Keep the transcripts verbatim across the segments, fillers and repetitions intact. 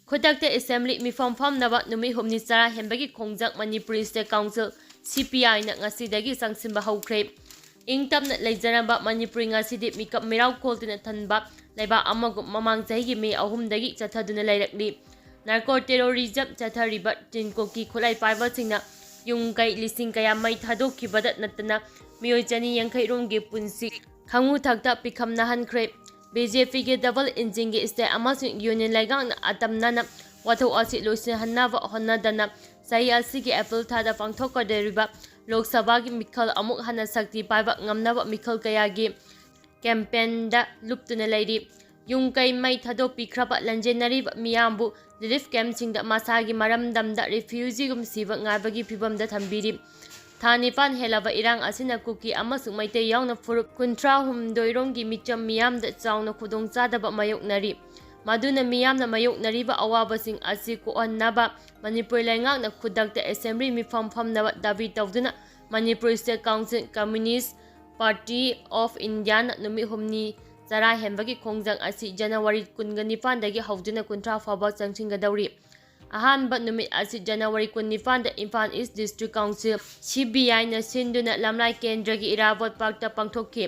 ꯈꯨꯗꯛꯇ ꯑꯦꯁꯦꯝꯕ꯭ꯂꯤ ꯃꯤꯐꯝ ꯐꯝꯅꯕ ꯅꯨꯃꯤꯠ ꯍꯨꯝꯅꯤ ꯆꯔꯥ ꯍꯦꯟꯕꯒꯤ ꯈꯣꯡꯖꯪ ꯃꯅꯤꯄꯨꯔꯤ ꯁ꯭ꯇꯦꯠ ꯀꯥꯎꯟꯁꯤꯜ, ꯁꯤ ꯄꯤ ꯑꯥꯏꯅ ꯉꯁꯤꯗꯒꯤ ꯆꯪꯁꯤꯟꯕ ꯍꯧꯈ꯭ꯔꯦ꯫ ꯏꯪ ꯇꯞꯅ ꯂꯩꯖꯔꯝꯕ ꯃꯅꯤꯄꯨꯔꯤ ꯉꯁꯤꯗꯤ ꯃꯤꯀꯞ ꯃꯤꯔꯥꯎ ꯈꯣꯜꯗꯨꯅ ꯊꯟꯕ ꯂꯩꯕꯥꯛ ꯑꯃꯒꯨꯝ ꯃꯃꯥꯡ ꯆꯍꯤꯒꯤ ꯃꯦ ꯑꯍꯨꯝꯗꯒꯤ ꯆꯠꯊꯗꯨꯅ ꯂꯩꯔꯛꯂꯤ꯫ ꯅꯥꯔꯀꯣ ꯇꯦꯔꯣꯔꯤꯖꯝ ꯆꯠꯊꯔꯤꯕ ꯇꯤꯟ ꯀꯨꯀꯤ ꯈꯨꯠꯂꯥꯏ ꯄꯥꯏꯕꯁꯤꯡꯅ ꯌꯨꯝ ꯀꯩ ꯂꯤꯁꯤꯡ ꯀꯌꯥ ꯃꯩ ꯊꯥꯗꯣꯛꯈꯤꯕꯗ ꯅꯠꯇꯅ ꯃꯤꯑꯣꯏ ꯆꯅꯤ ꯌꯥꯡꯈꯩ ꯔꯣꯝꯒꯤ ꯄꯨꯟꯁꯤ ꯈꯥꯉꯨ ꯊꯛꯇ ꯄꯤꯈꯝꯅꯍꯟꯈ꯭ꯔꯦ꯫ ꯕꯤ ꯖꯦ ꯄꯤꯒꯤ ꯗꯕꯜ ꯏꯟꯖꯤꯟꯒꯤ ꯁ꯭ꯇꯦꯠ ꯑꯃꯁꯨꯡ ꯌꯨꯅꯤꯌꯟ ꯂꯩꯉꯥꯛꯅ ꯑꯇꯝꯅꯅ ꯋꯥꯊꯣꯛ ꯑꯁꯤ ꯂꯣꯏꯁꯤꯟꯍꯟꯅꯕ ꯍꯣꯠꯅꯗꯅ ꯆꯍꯤ ꯑꯁꯤꯒꯤ ꯑꯦꯄ꯭ꯔꯤꯜ ꯊꯥꯗ ꯄꯥꯡꯊꯣꯛꯀꯗꯧꯔꯤꯕ ꯂꯣꯛ ꯁꯚꯥꯒꯤ ꯃꯤꯈꯜ ꯑꯃꯨꯛ ꯍꯟꯅ ꯁꯛꯇꯤ ꯄꯥꯏꯕ ꯉꯝꯅꯕ ꯃꯤꯈꯜ ꯀꯌꯥꯒꯤ ꯀꯦꯝꯄꯦꯟꯗ ꯂꯨꯞꯇꯨꯅ ꯂꯩꯔꯤ꯫ ꯌꯨꯝ ꯀꯩ ꯃꯩ ꯊꯥꯗꯣꯛꯄꯤꯈ꯭ꯔꯕ ꯂꯟꯖꯦꯟꯅꯔꯤꯕ ꯃꯤꯌꯥꯝꯕꯨ ꯔꯤꯂꯤꯐ ꯀꯦꯝꯞꯁꯤꯡꯗ ꯃꯁꯥꯒꯤ ꯃꯔꯝꯗꯝꯗ ꯔꯤꯐ꯭ꯌꯨꯖꯤꯒꯨꯝ ꯁꯤꯕ ꯉꯥꯏꯕꯒꯤ ꯐꯤꯕꯝꯗ ꯊꯝꯕꯤꯔꯤ꯫ ꯊꯥ ꯅꯤꯄꯥꯟ ꯍꯦꯜꯂꯕ ꯏꯔꯥꯡ ꯑꯁꯤꯅ ꯀꯨꯀꯤ ꯑꯃꯁꯨꯡ ꯃꯩꯇꯩ ꯌꯥꯎꯅ ꯐꯨꯔꯨꯞ ꯀꯨꯟꯊ꯭ꯔꯥ ꯍꯨꯝꯗꯣꯏ ꯔꯣꯝꯒꯤ ꯃꯤꯆꯝ ꯃꯤꯌꯥꯝꯗ ꯆꯥꯎꯅ ꯈꯨꯗꯣꯡꯆꯥꯗꯕ ꯃꯥꯌꯣꯛꯅꯔꯤ꯫ ꯃꯗꯨꯅ ꯃꯤꯌꯥꯝꯅ ꯃꯥꯌꯣꯛꯅꯔꯤꯕ ꯑꯋꯥꯕꯁꯤꯡ ꯑꯁꯤ ꯀꯣꯛꯍꯟꯅꯕ ꯃꯅꯤꯄꯨꯔ ꯂꯩꯉꯥꯛꯅ ꯈꯨꯗꯛꯇ ꯑꯦꯁꯦꯝꯕ꯭ꯂꯤ ꯃꯤꯐꯝ ꯐꯝꯅꯕ ꯗꯥꯕꯤ ꯇꯧꯗꯨꯅ Manipur state council, communist party of ꯏꯟꯗꯤꯌꯥꯅ ꯅꯨꯃꯤꯠ ꯍꯨꯝꯅꯤ ꯆꯔꯥ ꯍꯦꯟꯕꯒꯤ ꯈꯣꯡꯖꯪ ꯑꯁꯤ ꯖꯅꯋꯥꯔꯤ ꯀꯨꯟꯒ ꯅꯤꯄꯥꯟꯗꯒꯤ ꯍꯧꯗꯨꯅ ꯀꯨꯟꯊ꯭ꯔꯥ ꯐꯥꯎꯕ ꯆꯪꯁꯤꯟꯒꯗꯧꯔꯤ꯫ ꯑꯍꯥꯟꯕ ꯅꯨꯃꯤꯠ ꯑꯁꯤ ꯖꯅꯋꯥꯔꯤ ꯀꯨꯟꯅꯤꯄꯥꯟꯗ ꯏꯝꯐꯥꯜ ꯏꯁ ꯗꯤꯁꯇ꯭ꯔꯤꯛ ꯀꯥꯎꯟꯁꯤꯜ, ꯁꯤ ꯕꯤ ꯑꯥꯏꯅ ꯁꯤꯟꯗꯨꯅ ꯂꯝꯂꯥꯏ ꯀꯦꯟꯗ꯭ꯔꯒꯤ ꯏꯔꯥꯕꯣꯠ ꯄꯥꯔꯛꯇ ꯄꯥꯡꯊꯣꯛꯈꯤ꯫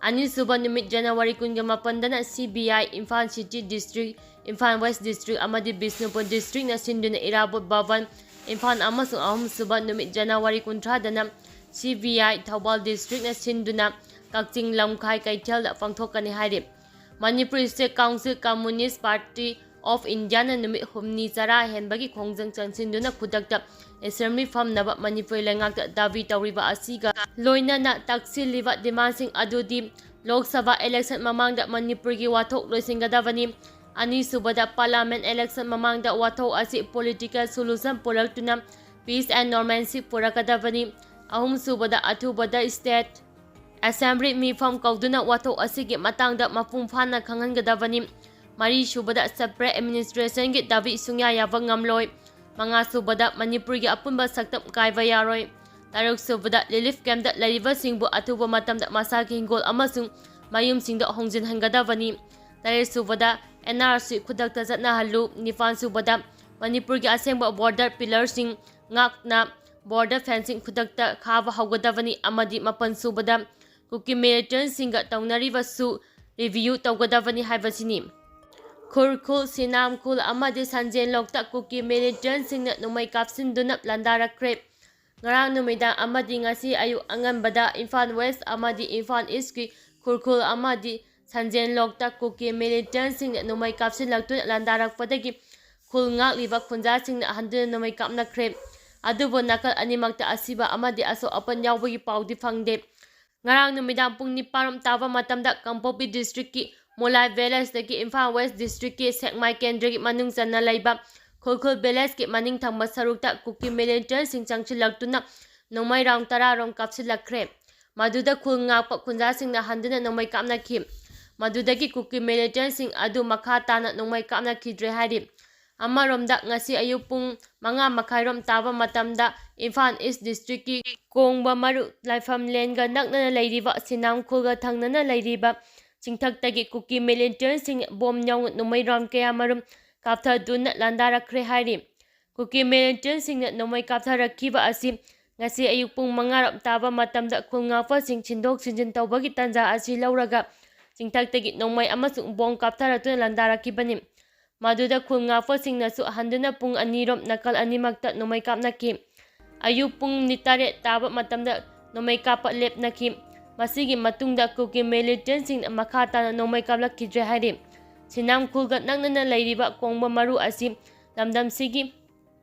ꯑꯅꯤꯁꯨꯕ ꯅꯨꯃꯤꯠ ꯖꯅꯋꯥꯔꯤ ꯀꯨꯟꯒ ꯃꯥꯄꯟꯗꯅ C B I Imphal city district, Imphal west district ꯑꯃꯗꯤ ꯕꯤꯁꯅꯨꯄꯨꯔ ꯗꯤꯁꯇ꯭ꯔꯤꯛꯅ ꯁꯤꯟꯗꯨꯅ ꯏꯔꯥꯕꯣꯠ ꯚꯕꯟ, ꯏꯝꯐꯥꯜ ꯑꯃꯁꯨꯡ ꯑꯍꯨꯝꯁꯨꯕ ꯅꯨꯃꯤꯠ ꯖꯅꯋꯥꯔꯤ ꯀꯨꯟꯊ꯭ꯔꯥꯗꯅ ꯁꯤ ꯕꯤ ꯑꯥꯏ ꯊꯧꯕꯥꯜ ꯗꯤꯁꯇ꯭ꯔꯤꯛꯅ ꯁꯤꯟꯗꯨꯅ ꯀꯛꯆꯤꯡ ꯂꯝꯈꯥꯏ ꯀꯩꯊꯦꯜꯗ ꯄꯥꯡꯊꯣꯛꯀꯅꯤ ꯍꯥꯏꯔꯤ꯫ Manipur state council, communist party of ꯏꯟꯗꯤꯌꯥꯅ ꯅꯨꯃꯤꯠ ꯍꯨꯝꯅꯤ ꯆꯔꯥ ꯍꯦꯟꯕꯒꯤ ꯈꯣꯡꯖꯪ ꯆꯪꯁꯤꯟꯗꯨꯅ ꯈꯨꯗꯛꯇ ꯑꯦꯁꯦꯝꯕ꯭ꯂꯤ ꯐꯝꯅꯕ ꯃꯅꯤꯄꯨꯔ ꯂꯩꯉꯥꯛꯇ ꯗꯥꯕꯤ ꯇꯧꯔꯤꯕ ꯑꯁꯤꯒ ꯂꯣꯏꯅꯅ ꯇꯛꯁꯤꯜꯂꯤꯕ ꯗꯤꯃꯥꯟꯁꯤꯡ ꯑꯗꯨꯗꯤ ꯂꯣꯛ ꯁꯚꯥ ꯏꯂꯦꯛꯁꯟ ꯃꯃꯥꯡꯗ ꯃꯅꯤꯄꯨꯔꯒꯤ ꯋꯥꯊꯣꯛ ꯂꯣꯏꯁꯤꯟꯒꯗꯕꯅꯤ꯫ ꯑꯅꯤꯁꯨꯕꯗ, ꯄꯥꯔꯂꯤꯌꯥꯃꯦꯟ ꯏꯂꯦꯛꯁꯟ ꯃꯃꯥꯡꯗ ꯋꯥꯊꯣꯛ ꯑꯁꯤ ꯄꯣꯂꯤꯇꯤꯀꯦꯜ ꯁꯣꯂꯨꯁꯟ ꯄꯨꯔꯛꯇꯨꯅ ꯄꯤꯁ ꯑꯦꯟ ꯅꯣꯔꯃꯦꯜꯁꯤ ꯄꯨꯔꯛꯀꯗꯕꯅꯤ꯫ ꯑꯍꯨꯝꯁꯨꯕꯗ, ꯑꯊꯨꯕꯗ ꯁ꯭ꯇꯦꯠ ꯑꯦꯁꯦꯝꯕ꯭ꯂꯤ ꯃꯤꯐꯝ ꯀꯧꯗꯨꯅ ꯋꯥꯊꯣꯛ ꯑꯁꯤꯒꯤ ꯃꯇꯥꯡꯗ ꯃꯄꯨꯡ ꯐꯥꯅ ꯈꯪꯍꯟꯒꯗꯕꯅꯤ꯫ ꯃꯔꯤꯁꯨꯕꯗ, ꯁꯦꯄꯔꯦꯠ ꯑꯦꯗꯃꯤꯅꯤꯁꯇ꯭ꯔꯦꯁꯟꯒꯤ ꯗꯥꯕꯤ ꯁꯨꯡꯌꯥ ꯌꯥꯕ ꯉꯝꯂꯣꯏ꯫ ꯃꯉꯥꯁꯨꯕꯗ, ꯃꯅꯤꯄꯨꯔꯒꯤ ꯑꯄꯨꯟꯕ ꯁꯛꯇꯝ ꯀꯥꯏꯕ ꯌꯥꯔꯣꯏ꯫ ꯇꯔꯨꯛꯁꯨꯕꯗ, ꯔꯤꯂꯤꯐ ꯀꯦꯝꯞꯇ ꯂꯩꯔꯤꯕꯁꯤꯡꯕꯨ ꯑꯊꯨꯕ ꯃꯇꯝꯗ ꯃꯁꯥꯒꯤ ꯍꯤꯡꯒꯣꯜ ꯑꯃꯁꯨꯡ ꯃꯌꯨꯝꯁꯤꯡꯗ ꯍꯣꯡꯖꯤꯟꯍꯟꯒꯗꯕꯅꯤ꯫ ꯇꯔꯦꯠꯁꯨꯕꯗ, ꯑꯦꯟ ꯑꯥꯔ ꯁꯤ ꯈꯨꯗꯛꯇ ꯆꯠꯅꯍꯜꯂꯨ꯫ ꯅꯤꯄꯥꯟ ꯁꯨꯕꯗ, ꯃꯅꯤꯄꯨꯔꯒꯤ ꯑꯁꯦꯡꯕ ꯕꯣꯔꯗꯔ ꯄꯤꯂꯔꯁꯤꯡ ꯉꯥꯛꯅ ꯕꯣꯔꯗꯔ ꯐꯦꯟꯁꯤꯡ ꯈꯨꯗꯛꯇ ꯈꯥꯕ ꯍꯧꯒꯗꯕꯅꯤ꯫ ꯑꯃꯗꯤ ꯃꯥꯄꯟ ꯁꯨꯕꯗ, ꯀꯨꯀꯤ ꯃꯤꯂꯤꯇꯦꯟꯁꯤꯡꯒ ꯇꯧꯅꯔꯤꯕꯁꯨ ꯔꯤꯚꯤꯌꯨ ꯇꯧꯒꯗꯕꯅꯤ ꯍꯥꯏꯕꯁꯤꯅꯤ꯫ ꯈꯨꯔꯈꯨꯜ, ꯁꯤꯅꯥꯝꯈꯨꯜ ꯑꯃꯗꯤ ꯁꯟꯖꯦꯟꯂꯣꯛꯇ ꯀꯨꯀꯤ ꯃꯤꯂꯤꯇꯦꯟꯁꯤꯡꯅ ꯅꯣꯡꯃꯩ ꯀꯥꯞꯁꯤꯟꯗꯨꯅ ꯂꯥꯟꯗꯥꯔꯛꯈ꯭ꯔꯦ꯫ ꯉꯔꯥꯡ ꯅꯨꯃꯤꯗꯥꯡ ꯑꯃꯗꯤ ꯉꯁꯤ ꯑꯌꯨꯛ ꯑꯉꯟꯕꯗ ꯏꯝꯐꯥꯜ ꯋꯦꯁ ꯑꯃꯗꯤ ꯏꯝꯐꯥꯜ ꯏꯁꯀꯤ ꯈꯨꯔꯈꯨꯜ ꯑꯃꯗꯤ ꯁꯟꯖꯦꯟꯂꯣꯛꯇ ꯀꯨꯀꯤ ꯃꯤꯂꯤꯇꯦꯟꯁꯤꯡꯅ ꯅꯣꯡꯃꯩ ꯀꯥꯞꯁꯤꯜꯂꯛꯇꯨꯅ ꯂꯥꯟꯗꯥꯔꯛꯄꯗꯒꯤ ꯈꯨꯜ ꯉꯥꯛꯂꯤꯕ ꯈꯨꯟꯖꯥꯁꯤꯡꯅ ꯍꯟꯗꯨꯅ ꯅꯣꯡꯃꯩ ꯀꯥꯞꯅꯈ꯭ꯔꯦ꯫ ꯑꯗꯨꯕꯨ ꯅꯥꯀꯜ ꯑꯅꯤꯃꯛꯇ ꯑꯁꯤꯕ ꯑꯃꯗꯤ ꯑꯁꯣꯛ ꯑꯄꯟ ꯌꯥꯎꯕꯒꯤ ꯄꯥꯎꯗꯤ ꯐꯪꯗꯦ꯫ ꯉꯔꯥꯡ ꯅꯨꯃꯤꯗꯥꯡ ꯄꯨꯡ ꯅꯤꯄꯥꯟ ꯔꯣꯝ ꯇꯥꯕ ꯃꯇꯝꯗ ꯀꯥꯡꯄꯣꯛꯄꯤ ꯗꯤꯁꯇ꯭ꯔꯤꯛꯀꯤ ꯃꯣꯂꯥꯏ ꯚꯤꯂꯦꯖꯇꯒꯤ ꯏꯝꯐꯥꯜ ꯋꯦꯁ ꯗꯤꯁꯇ꯭ꯔꯤꯛꯀꯤ ꯁꯦꯛꯃꯥꯏ ꯀꯦꯟꯗ꯭ꯔꯒꯤ ꯃꯅꯨꯡ ꯆꯟꯅ ꯂꯩꯕ ꯈꯨꯔꯈꯨꯜ ꯚꯤꯂꯦꯖꯀꯤ ꯃꯅꯤꯡ ꯊꯪꯕ ꯁꯔꯨꯛꯇ ꯀꯨꯀꯤ ꯃꯤꯂꯤꯇꯦꯟꯁꯤꯡ ꯆꯪꯁꯤꯜꯂꯛꯇꯨꯅ ꯅꯣꯡꯃꯩ ꯔꯥꯎꯟ ꯇꯔꯥ ꯔꯣꯝ ꯀꯥꯞꯁꯤꯜꯂꯛꯈ꯭ꯔꯦ꯫ ꯃꯗꯨꯗ ꯈꯨꯜ ꯉꯥꯛꯄ ꯈꯨꯟꯖꯥꯁꯤꯡꯅ ꯍꯟꯗꯨꯅ ꯅꯣꯡꯃꯩ ꯀꯥꯞꯅꯈꯤ꯫ ꯃꯗꯨꯗꯒꯤ ꯀꯨꯀꯤ ꯃꯤꯂꯤꯇꯦꯟꯁꯤꯡ ꯑꯗꯨ ꯃꯈꯥ ꯇꯥꯅ ꯅꯣꯡꯃꯩ ꯀꯥꯞꯅꯈꯤꯗ꯭ꯔꯦ ꯍꯥꯏꯔꯤ꯫ ꯑꯃꯔꯣꯝꯗ, ꯉꯁꯤ ꯑꯌꯨꯛ ꯄꯨꯡ ꯃꯉꯥ ꯃꯈꯥꯏꯔꯣꯝ ꯇꯥꯕ ꯃꯇꯝꯗ ꯏꯝꯐꯥꯜ ꯏꯁ ꯗꯤꯁꯇ꯭ꯔꯤꯛꯀꯤ ꯀꯣꯡꯕ ꯃꯔꯨ ꯂꯥꯏꯐꯝ ꯂꯦꯟꯒ ꯅꯛꯅꯅ ꯂꯩꯔꯤꯕ ꯁꯤꯅꯥꯝꯈꯨꯜꯒ ꯊꯪꯅꯅ ꯂꯩꯔꯤꯕ ꯆꯤꯡꯊꯛꯇꯒꯤ ꯀꯨꯀꯤ ꯃꯤꯂꯤꯇꯦꯟꯁꯤꯡ ꯕꯣꯝ ꯌꯥꯎꯅ ꯅꯣꯡꯃꯩ ꯔꯥꯎꯟ ꯀꯌꯥꯃꯔꯨꯝ ꯀꯥꯞꯊꯗꯨꯅ ꯂꯥꯟꯗꯥꯔꯛꯈ꯭ꯔꯦ ꯍꯥꯏꯔꯤ꯫ ꯀꯨꯀꯤ ꯃꯤꯂꯤꯇꯦꯟꯁꯤꯡꯅ ꯅꯣꯡꯃꯩ ꯀꯥꯞꯊꯔꯛꯈꯤꯕ ꯑꯁꯤ ꯉꯁꯤ ꯑꯌꯨꯛ ꯄꯨꯡ ꯃꯉꯥ ꯔꯣꯝ ꯇꯥꯕ ꯃꯇꯝꯗ ꯈꯨꯜ ꯉꯥꯛꯄꯁꯤꯡ ꯁꯤꯟꯗꯣꯛ ꯁꯤꯟꯖꯤꯟ ꯇꯧꯕꯒꯤ ꯇꯥꯟꯖꯥ ꯑꯁꯤ ꯂꯧꯔꯒ ꯆꯤꯡꯊꯛꯇꯒꯤ ꯅꯣꯡꯃꯩ ꯑꯃꯁꯨꯡ ꯕꯣꯝ ꯀꯥꯞꯊꯔꯛꯇꯨꯅ ꯂꯥꯟꯗꯥꯔꯛꯈꯤꯕꯅꯤ꯫ ꯃꯗꯨꯗ ꯈꯨꯜ ꯉꯥꯛꯄꯁꯤꯡꯅꯁꯨ ꯍꯟꯗꯨꯅ ꯄꯨꯡ ꯑꯅꯤꯔꯣꯝ ꯅꯥꯀꯜ ꯑꯅꯤꯃꯛꯇ ꯅꯣꯡꯃꯩ ꯀꯥꯞꯅꯈꯤ꯫ ꯑꯌꯨꯛ ꯄꯨꯡ ꯅꯤ-, ꯇꯔꯦꯠ ꯇꯥꯕ ꯃꯇꯝꯗ ꯅꯣꯡꯃꯩ ꯀꯥꯞꯄ ꯂꯦꯞꯅꯈꯤ꯫ ꯃꯁꯤꯒꯤ ꯃꯇꯨꯡꯗ ꯀꯨꯀꯤ ꯃꯤꯂꯤꯇꯦꯟꯁꯤꯡꯅ ꯃꯈꯥ ꯇꯥꯅ ꯅꯣꯡꯃꯩ ꯀꯥꯞꯂꯛꯈꯤꯗ꯭ꯔꯦ ꯍꯥꯏꯔꯤ꯫ ꯁꯤꯅꯥꯝꯈꯨꯜꯒ ꯅꯛꯅꯅ ꯂꯩꯔꯤꯕ ꯀꯣꯡꯕ ꯃꯔꯨ ꯑꯁꯤ ꯂꯝꯗꯝꯁꯤꯒꯤ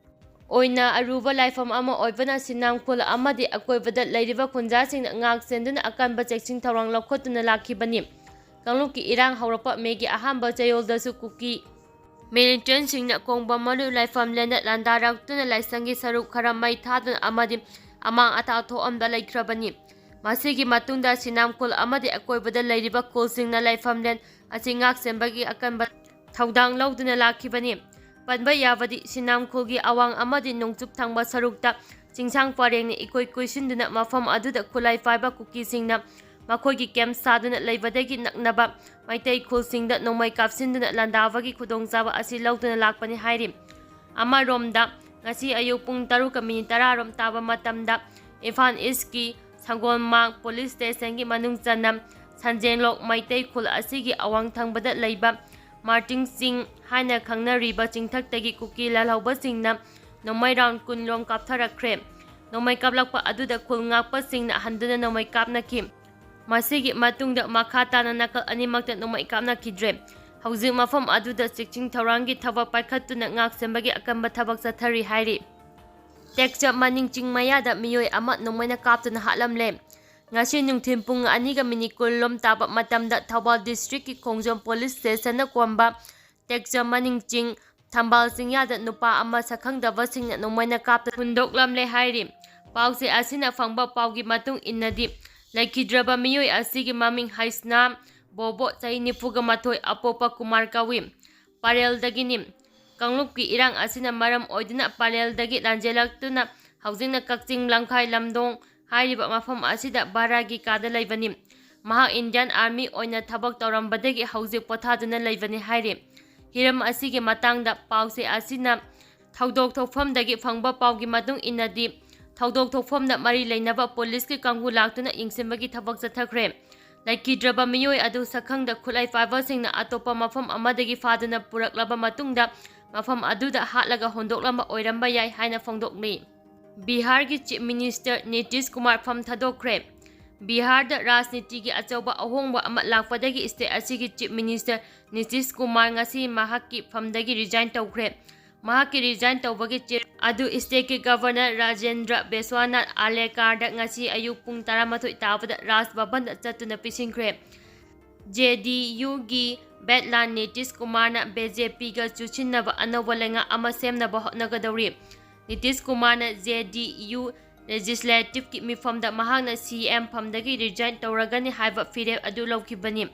ꯑꯣꯏꯅ ꯑꯔꯨꯕ ꯂꯥꯏꯐꯝ ꯑꯃ ꯑꯣꯏꯕꯅ ꯁꯤꯅꯥꯝꯈꯨꯜ ꯑꯃꯗꯤ ꯑꯀꯣꯏꯕꯗ ꯂꯩꯔꯤꯕ ꯈꯨꯟꯖꯥꯁꯤꯡꯅ ꯉꯥꯛ ꯁꯦꯟꯗꯨꯅ ꯑꯀꯟꯕ ꯆꯦꯛꯁꯤꯟ ꯊꯧꯔꯥꯡ ꯂꯧꯈꯠꯇꯨꯅ ꯂꯥꯛꯈꯤꯕꯅꯤ꯫ ꯀꯥꯡꯂꯨꯞꯀꯤ ꯏꯔꯥꯡ ꯍꯧꯔꯛꯄ ꯃꯦꯒꯤ ꯑꯍꯥꯟꯕ ꯆꯌꯣꯜꯗꯁꯨ ꯀꯨꯀꯤ ꯃꯤꯂꯤꯇꯦꯟꯁꯤꯡꯅ ꯀꯣꯡꯕ ꯃꯔꯨ ꯂꯥꯏꯐꯝ ꯂꯦꯟꯗ ꯂꯥꯟꯗꯥꯔꯛꯇꯨꯅ ꯂꯥꯏꯁꯪꯒꯤ ꯁꯔꯨꯛ ꯈꯔ ꯃꯩ ꯊꯥꯗꯨꯅ ꯑꯃꯗꯤ ꯑꯃꯥꯡ ꯑꯇꯥ ꯊꯣꯛꯍꯟꯕ ꯂꯩꯈ꯭ꯔꯕꯅꯤ꯫ ꯃꯁꯤꯒꯤ ꯃꯇꯨꯡꯗ ꯁꯤꯅꯥꯝꯈꯨꯜ ꯑꯃꯗꯤ ꯑꯀꯣꯏꯕꯗ ꯂꯩꯔꯤꯕ ꯈꯨꯜꯁꯤꯡꯅ ꯂꯥꯏꯐꯝ ꯂꯦꯟ ꯑꯁꯤ ꯉꯥꯛ ꯁꯦꯟꯕꯒꯤ ꯑꯀꯟꯕ ꯊꯧꯗꯥꯡ ꯂꯧꯗꯨꯅ ꯂꯥꯛꯈꯤꯕꯅꯤ꯫ ꯄꯟꯕ ꯌꯥꯕꯗꯤ, ꯁꯤꯅꯥꯝꯈꯨꯜꯒꯤ ꯑꯋꯥꯡ ꯑꯃꯗꯤ ꯅꯣꯡꯆꯨꯞ ꯊꯪꯕ ꯁꯔꯨꯛꯇ ꯆꯤꯡꯁꯥꯡ ꯄꯔꯦꯡꯅ ꯏꯀꯣꯏ ꯀꯣꯏꯁꯤꯟꯗꯨꯅ ꯃꯐꯝ ꯑꯗꯨꯗ ꯈꯨꯠꯂꯥꯏ ꯄꯥꯏꯕ ꯀꯨꯀꯤꯁꯤꯡꯅ ꯃꯈꯣꯏꯒꯤ ꯀꯦꯝꯞ ꯁꯥꯗꯨꯅ ꯂꯩꯕꯗꯒꯤ ꯅꯛꯅꯕ ꯃꯩꯇꯩ ꯈꯨꯜꯁꯤꯡꯗ ꯅꯣꯡꯃꯩ ꯀꯥꯞꯁꯤꯟꯗꯨꯅ ꯂꯥꯟꯗꯥꯕꯒꯤ ꯈꯨꯗꯣꯡꯆꯥꯕ ꯑꯁꯤ ꯂꯧꯗꯨꯅ ꯂꯥꯛꯄꯅꯤ ꯍꯥꯏꯔꯤ꯫ ꯑꯃꯔꯣꯝꯗ, ꯉꯁꯤ ꯑꯌꯨꯛ ꯄꯨꯡ ꯇꯔꯨꯛꯀ ꯃꯤꯅꯤꯠ ꯇꯔꯥ ꯔꯣꯝ ꯇꯥꯕ ꯃꯇꯝꯗ ꯏꯝꯐꯥꯜ ꯏꯁꯀꯤ ꯁꯪꯒꯣꯜꯃꯥꯡ ꯄꯨꯂꯤꯁ ꯁ꯭ꯇꯦꯁꯟꯒꯤ ꯃꯅꯨꯡ ꯆꯟꯅ ꯁꯟꯖꯦꯡꯂꯣꯛ ꯃꯩꯇꯩ ꯈꯨꯜ ꯑꯁꯤꯒꯤ ꯑꯋꯥꯡ ꯊꯪꯕꯗ ꯂꯩꯕ ꯃꯥꯔꯇꯤꯡ ꯆꯤꯡ ꯍꯥꯏꯅ ꯈꯪꯅꯔꯤꯕ ꯆꯤꯡꯊꯛꯇꯒꯤ ꯀꯨꯀꯤ ꯂꯥꯜꯍꯧꯕꯁꯤꯡꯅ ꯅꯣꯡꯃꯩ ꯔꯥꯎꯟ ꯀꯨꯟ ꯔꯣꯝ ꯀꯥꯞꯊꯔꯛꯈ꯭ꯔꯦ꯫ ꯅꯣꯡꯃꯩ ꯀꯥꯞꯂꯛꯄ ꯑꯗꯨꯗ ꯈꯨꯜ ꯉꯥꯛꯄꯁꯤꯡꯅ ꯍꯟꯗꯨꯅ ꯅꯣꯡꯃꯩ ꯀꯥꯞꯅꯈꯤ꯫ ꯃꯁꯤꯒꯤ ꯃꯇꯨꯡꯗ ꯃꯈꯥ ꯇꯥꯅ ꯅꯥꯀꯜ ꯑꯅꯤꯃꯛꯇ ꯅꯣꯡꯃꯩ ꯀꯥꯞꯅꯈꯤꯗ꯭ꯔꯦ꯫ ꯍꯧꯖꯤꯛ ꯃꯐꯝ ꯑꯗꯨꯗ ꯆꯦꯛꯁꯤꯟ ꯊꯧꯔꯥꯡꯒꯤ ꯊꯕꯛ ꯄꯥꯏꯈꯠꯇꯨꯅ ꯉꯥꯛ ꯁꯦꯟꯕꯒꯤ ꯑꯀꯟꯕ ꯊꯕꯛ ꯆꯠꯊꯔꯤ ꯍꯥꯏꯔꯤ꯫ ꯇꯦꯛꯆꯝ ꯃꯅꯤꯡ ꯆꯤꯡ ꯃꯌꯥꯗ ꯃꯤꯑꯣꯏ ꯑꯃ ꯅꯣꯡꯃꯩꯅ ꯀꯥꯞꯇꯨꯅ ꯍꯥꯠꯂꯝꯂꯦ꯫ ꯉꯁꯤ ꯅꯨꯡꯊꯤꯜ ꯄꯨꯡ ꯑꯅꯤꯒ ꯃꯤꯅꯤꯠ ꯀꯨꯟ ꯂꯣꯝ ꯇꯥꯕ ꯃꯇꯝꯗ ꯊꯧꯕꯥꯜ ꯗꯤꯁꯇ꯭ꯔꯤꯛꯀꯤ ꯈꯣꯡꯖꯣꯝ ꯄꯨꯂꯤꯁ ꯁ꯭ꯇꯦꯁꯟꯅ ꯀꯣꯝꯕ ꯇꯦꯛꯆꯝ ꯃꯅꯤꯡ ꯆꯤꯡ ꯊꯝꯕꯥꯜ ꯆꯤꯡꯌꯥꯗ ꯅꯨꯄꯥ ꯑꯃ ꯁꯛꯈꯪꯗꯕꯁꯤꯡꯅ ꯅꯣꯡꯃꯩꯅ ꯀꯥꯞꯇꯨꯅ ꯍꯨꯟꯗꯣꯛꯂꯝꯂꯦ ꯍꯥꯏꯔꯤ꯫ ꯄꯥꯎꯆꯦ ꯑꯁꯤꯅ ꯐꯪꯕ ꯄꯥꯎꯒꯤ ꯃꯇꯨꯡ ꯏꯟꯅꯗꯤ, ꯂꯩꯈꯤꯗ꯭ꯔꯕ ꯃꯤꯑꯣꯏ ꯑꯁꯤꯒꯤ ꯃꯃꯤꯡ ꯍꯩꯁꯅꯥꯝ ꯕꯣꯕꯣ, ꯆꯍꯤ ꯅꯤꯐꯨꯒ ꯃꯥꯊꯣꯏ, ꯑꯄꯣꯛꯄ ꯀꯨꯃꯥꯔ ꯀꯧꯏ꯫ ꯄꯔꯦꯜꯗꯒꯤꯅꯤ꯫ ꯀꯥꯡꯂꯨꯞꯀꯤ ꯏꯔꯥꯡ ꯑꯁꯤꯅ ꯃꯔꯝ ꯑꯣꯏꯗꯨꯅ ꯄꯔꯦꯜꯗꯒꯤ ꯂꯥꯟꯖꯦꯜꯂꯛꯇꯨꯅ ꯍꯧꯖꯤꯛꯅ ꯀꯛꯆꯤꯡ ꯂꯝꯈꯥꯏ ꯂꯝꯗꯣꯡ ꯍꯥꯏꯔꯤꯕ ꯃꯐꯝ ꯑꯁꯤꯗ ꯚꯔꯥꯒꯤ ꯀꯥꯗ ꯂꯩꯕꯅꯤ꯫ ꯃꯍꯥꯛ ꯏꯟꯗꯤꯌꯥꯟ ꯑꯥꯔꯃꯤ ꯑꯣꯏꯅ ꯊꯕꯛ ꯇꯧꯔꯝꯕꯗꯒꯤ ꯍꯧꯖꯤꯛ ꯄꯣꯊꯥꯗꯨꯅ ꯂꯩꯕꯅꯤ ꯍꯥꯏꯔꯤ꯫ ꯍꯤꯔꯝ ꯑꯁꯤꯒꯤ ꯃꯇꯥꯡꯗ ꯄꯥꯎꯆꯦ ꯑꯁꯤꯅ ꯊꯧꯗꯣꯛ ꯊꯣꯛꯐꯝꯗꯒꯤ ꯐꯪꯕ ꯄꯥꯎꯒꯤ ꯃꯇꯨꯡ ꯏꯟꯅꯗꯤ, ꯊꯧꯗꯣꯛ ꯊꯣꯛꯐꯝꯗ ꯃꯔꯤ ꯂꯩꯅꯕ ꯄꯨꯂꯤꯁꯀꯤ ꯀꯥꯡꯕꯨ ꯂꯥꯛꯇꯨꯅ ꯌꯦꯡꯁꯤꯟꯕꯒꯤ ꯊꯕꯛ ꯆꯠꯊꯈ꯭ꯔꯦ꯫ ꯂꯩꯈꯤꯗ꯭ꯔꯕ ꯃꯤꯑꯣꯏ ꯑꯗꯨ ꯁꯛꯈꯪꯗ ꯈꯨꯠꯂꯥꯏ ꯄꯥꯏꯕꯁꯤꯡꯅ ꯑꯇꯣꯞꯄ ꯃꯐꯝ ꯑꯃꯗꯒꯤ ꯐꯥꯗꯨꯅ ꯄꯨꯔꯛꯂꯕ ꯃꯇꯨꯡꯗ, ꯃꯐꯝ ꯑꯗꯨꯗ ꯍꯥꯠꯂꯒ ꯍꯨꯟꯗꯣꯛꯂꯝꯕ ꯑꯣꯏꯔꯝꯕ ꯌꯥꯏ ꯍꯥꯏꯅ ꯐꯣꯡꯗꯣꯛꯂꯤ꯫ ꯕꯤꯍꯥꯔꯒꯤ ꯆꯤꯐ ꯃꯤꯅꯤꯁꯇꯔ ꯅꯤꯇꯤꯁ ꯀꯨꯃꯥꯔ ꯐꯝ ꯊꯥꯗꯣꯛꯈ꯭ꯔꯦ꯫ ꯕꯤꯍꯥꯔꯗ ꯔꯥꯖꯅꯤꯇꯤꯒꯤ ꯑꯆꯧꯕ ꯑꯍꯣꯡꯕ ꯑꯃ ꯂꯥꯛꯄꯗꯒꯤ ꯁ꯭ꯇꯦꯠ ꯑꯁꯤꯒꯤ ꯆꯤꯐ ꯃꯤꯅꯤꯁꯇꯔ ꯅꯤꯇꯤꯁ ꯀꯨꯃꯥꯔ ꯉꯁꯤ ꯃꯍꯥꯛꯀꯤ ꯐꯝꯗꯒꯤ ꯔꯤꯖꯥꯏꯟ ꯇꯧꯈ꯭ꯔꯦ꯫ ꯃꯍꯥꯛꯀꯤ ꯔꯤꯖꯥꯏꯟ ꯇꯧꯕꯒꯤ ꯆꯦ ꯑꯗꯨ ꯁ꯭ꯇꯦꯠꯀꯤ ꯒꯚꯔꯅꯔ ꯔꯥꯖꯦꯟꯗ꯭ꯔ ꯕꯦꯁ꯭ꯋꯥꯅꯥꯊ ꯑꯥꯂꯦꯀꯥꯔꯗ ꯉꯁꯤ ꯑꯌꯨꯛ ꯄꯨꯡ ꯇꯔꯥꯃꯥꯊꯣꯏ ꯇꯥꯕꯗ ꯔꯥꯖ ꯚꯕꯟꯗ ꯆꯠꯇꯨꯅ ꯄꯤꯁꯤꯟꯈ꯭ꯔꯦ꯫ ꯖꯦ ꯗꯤ ꯌꯨꯒꯤ ꯕꯦꯠꯂꯥꯟ ꯅꯤꯇꯤꯁ ꯀꯨꯃꯥꯔꯅ ꯕꯤ ꯖꯦ ꯄꯤꯒ ꯆꯨꯁꯤꯟꯅꯕ ꯑꯅꯧꯕ ꯂꯩꯉꯥꯛ ꯑꯃ ꯁꯦꯝꯅꯕ ꯍꯣꯠꯅꯒꯗꯧꯔꯤ꯫ ꯅꯤꯇꯤꯁ ꯀꯨꯃꯥꯔꯅ ꯖꯦ ꯗꯤ ꯌꯨ ꯂꯦꯖꯤꯁꯂꯦꯇꯤꯚꯀꯤ ꯃꯤꯐꯝꯗ ꯃꯍꯥꯛꯅ ꯁꯤ ꯑꯦꯝ ꯐꯝꯗꯒꯤ ꯔꯤꯖꯥꯏꯟ ꯇꯧꯔꯒꯅꯤ ꯍꯥꯏꯕ ꯐꯤꯔꯦꯞ ꯑꯗꯨ ꯂꯧꯈꯤꯕꯅꯤ꯫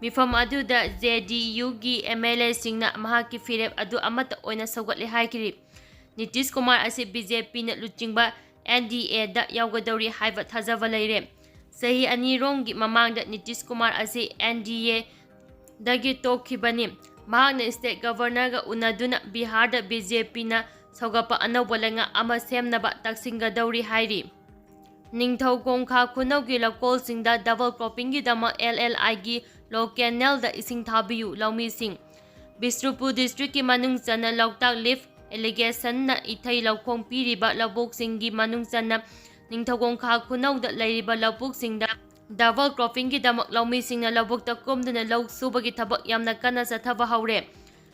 ꯃꯤꯐꯝ ꯑꯗꯨꯗ ꯖꯦ ꯗꯤ ꯌꯨꯒꯤ ꯑꯦꯝ ꯑꯦꯜ ꯑꯦꯁꯤꯡꯅ ꯃꯍꯥꯛꯀꯤ ꯐꯤꯔꯦꯞ ꯑꯗꯨ ꯑꯃꯠꯇ ꯑꯣꯏꯅ ꯁꯧꯒꯠꯂꯦ ꯍꯥꯏꯈꯤꯔꯤ꯫ ꯅꯤꯇꯤꯁ ꯀꯨꯃꯥꯔ ꯑꯁꯤ ꯕꯤ ꯖꯦ ꯄꯤꯅ ꯂꯨꯆꯤꯡꯕ ꯑꯦꯟ ꯗꯤ ꯑꯦꯗ ꯌꯥꯎꯒꯗꯧꯔꯤ ꯍꯥꯏꯕ ꯊꯥꯖꯕ ꯂꯩꯔꯦ꯫ ꯆꯍꯤ ꯑꯅꯤꯔꯣꯝꯒꯤ ꯃꯃꯥꯡꯗ ꯅꯤꯇꯤꯁ ꯀꯨꯃꯥꯔ ꯑꯁꯤ ꯑꯦꯟ ꯗꯤ ꯑꯦꯗꯒꯤ ꯇꯣꯛꯈꯤꯕꯅꯤ꯫ ꯃꯍꯥꯛꯅ ꯁ꯭ꯇꯦꯠ ꯒꯕꯔꯅꯔꯒ ꯎꯅꯗꯨꯅ ꯕꯤꯍꯥꯔꯗ ꯕꯤ ꯖꯦ ꯄꯤꯅ ꯁꯧꯒꯠꯄ ꯑꯅꯧꯕ ꯂꯩꯉꯥꯛ ꯑꯃ ꯁꯦꯝꯅꯕ ꯇꯛꯁꯤꯟꯒꯗꯧꯔꯤ ꯍꯥꯏꯔꯤ꯫ ꯅꯤꯡꯊꯧꯈꯣꯡ ꯈꯥ ꯈꯨꯅꯧꯒꯤ ꯂꯧꯀꯣꯜꯁꯤꯡꯗ ꯗꯕꯜ ꯀ꯭ꯔꯣꯞꯄꯤꯡꯒꯤꯗꯃꯛ ꯑꯦꯜ ꯑꯦꯜ ꯑꯥꯏꯒꯤ ꯂꯣ ꯀꯦꯅꯦꯜꯗ ꯏꯁꯤꯡ ꯊꯥꯕꯤꯌꯨ, ꯂꯧꯃꯤꯁꯤꯡ꯫ ꯕꯤꯁꯅꯨꯄꯨꯔ ꯗꯤꯁꯇ꯭ꯔꯤꯛꯀꯤ ꯃꯅꯨꯡ ꯆꯟꯅ ꯂꯣꯛꯇꯥꯛ ꯂꯤꯐ ꯏꯔꯤꯒꯦꯁꯟꯅ ꯏꯊꯩ ꯂꯧꯈꯣꯡ ꯄꯤꯔꯤꯕ ꯂꯧꯕꯨꯛꯁꯤꯡꯒꯤ ꯃꯅꯨꯡ ꯆꯟꯅ ꯅꯤꯡꯊꯧꯈꯣꯡ ꯈꯥ ꯈꯨꯅꯧꯗ ꯂꯩꯔꯤꯕ ꯂꯧꯕꯨꯛꯁꯤꯡꯗ ꯗꯕꯜ ꯀ꯭ꯔꯣꯞꯄꯤꯡꯒꯤꯗꯃꯛ ꯂꯧꯃꯤꯁꯤꯡꯅ ꯂꯧꯕꯨꯛꯇ ꯀꯨꯝꯗꯨꯅ ꯂꯧ ꯁꯨꯕꯒꯤ ꯊꯕꯛ ꯌꯥꯝꯅ ꯀꯟꯅ ꯆꯠꯊꯕ ꯍꯧꯔꯦ꯫